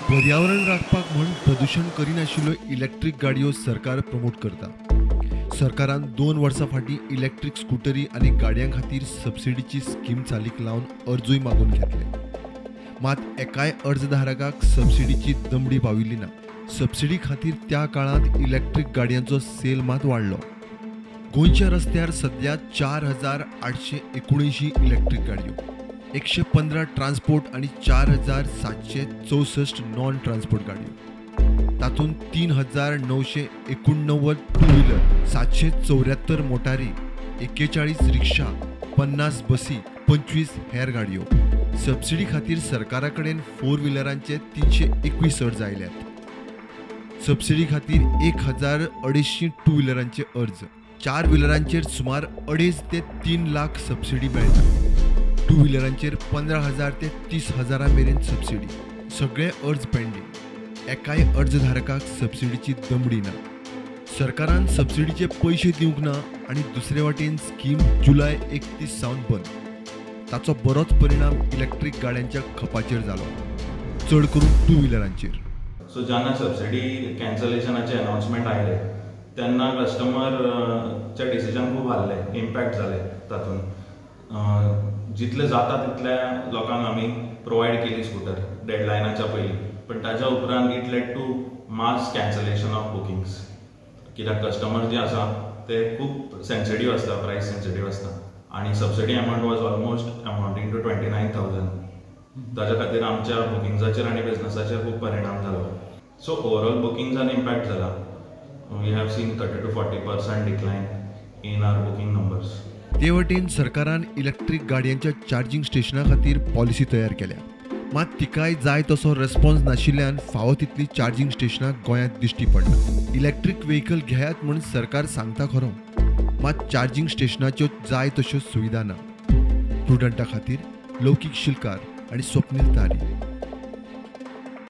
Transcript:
पर्यावरण राखपाक म्हूण प्रदूशण करिनाशिल्ल्यो इलेक्ट्रीक गाडयो सरकार प्रमोट करता. सरकारान 2 वर्सां फाटीं इलेक्ट्रीक स्कुटरी आनी गाडयां खातीर सबसिडीची स्कीम चालीक लावन अर्जूय मागून घेतले. मात एकाय अर्जधारकाक सबसिडीची दमडी पाविल्ली ना. सबसिडी खातीर त्या काळांत इलेक्ट्रीक गाडयांचो सेल मात वाडलो. गोंयच्या रस्त्यार सध्या 4879 इलेक्ट्रीक गाडयो, 115 ट्रान्सपोर्ट आनी 4764 नॉन ट्रान्सपोर्ट गाडयो. तातूंत 3989 टू व्हिलर, 774 मोटारी, 41 रिक्षा, 50 बसी, 25 हेर गाडयो. सबसिडी खातीर सरकारा कडेन 4 व्हिलरांचे 321 अर्ज आयल्यात. सबसिडी खातीर 1250 टू व्हिलरांचे अर्ज. 4 व्हिलरांचेर सुमार 2.5 ते 3 लाख सबसिडी मेळटा. टू व्हिलरांचेर 15,000 ते 30,000 मेरेन सबसिडी. सगळे अर्ज पेंडींग. एकाय अर्जधारकाक सबसिडीची दमडी ना. सरकारान सबसिडीचे पयशे दिवंक ना आनी दुसरे वाटेन स्कीम जुलय 31 सावन बंद. ताचो बरोच परिणाम इलेक्ट्रीक गाड्यांच्या खपाचेर जालो, चड करून टू व्हिलरांचेर. सो जेन्ना सबसिडी कॅन्सलेशनाचे अनाउन्समेंट आयले तेन्ना कस्टमरचे डिसिजन खूब हाल्ले, इम्पॅक्ट जाले तातूंत. जितले जाता तितल्या लोकांक आमी प्रोवायड केली स्कुटर डेडलायनाच्या पयलीं, पण ताज्या उपरांत it led to mass cancellation of bookings. कित्याक कस्टमर जे आसा ते खूब सेन्सिटीव आसता, प्रायस सेन्सिटीव आसता आनी subsidy amount was almost amounting to 29,000. ताज्या खातीर आमच्या बुकिंग्साचेर आनी बिजनसाचेर खूब परिणाम जालो. सो ओवरऑल बुकिंग्सान इम्पॅक्ट जाला. We have seen 30 to 40% decline in our booking numbers. ते वटेन सरकारान इलेक्ट्रीक गाडयांच्या चार्जिंग स्टेशना खातीर पॉलिसी तयार केल्या. मात तिकाय जाय तसो रेस्पॉन्स नाशिल्ल्यान फावो तितली चार्जिंग स्टेशनां गोंयांत दिश्टी पडना. इलेक्ट्रीक व्हेकल घेयात म्हूण सरकार सांगता खरो, मात चार्जिंग स्टेशनाच्यो जाय तश्यो सुविधा ना. प्रुडंटा खातीर लौकीक शिलकार आनी स्वप्नील तारी.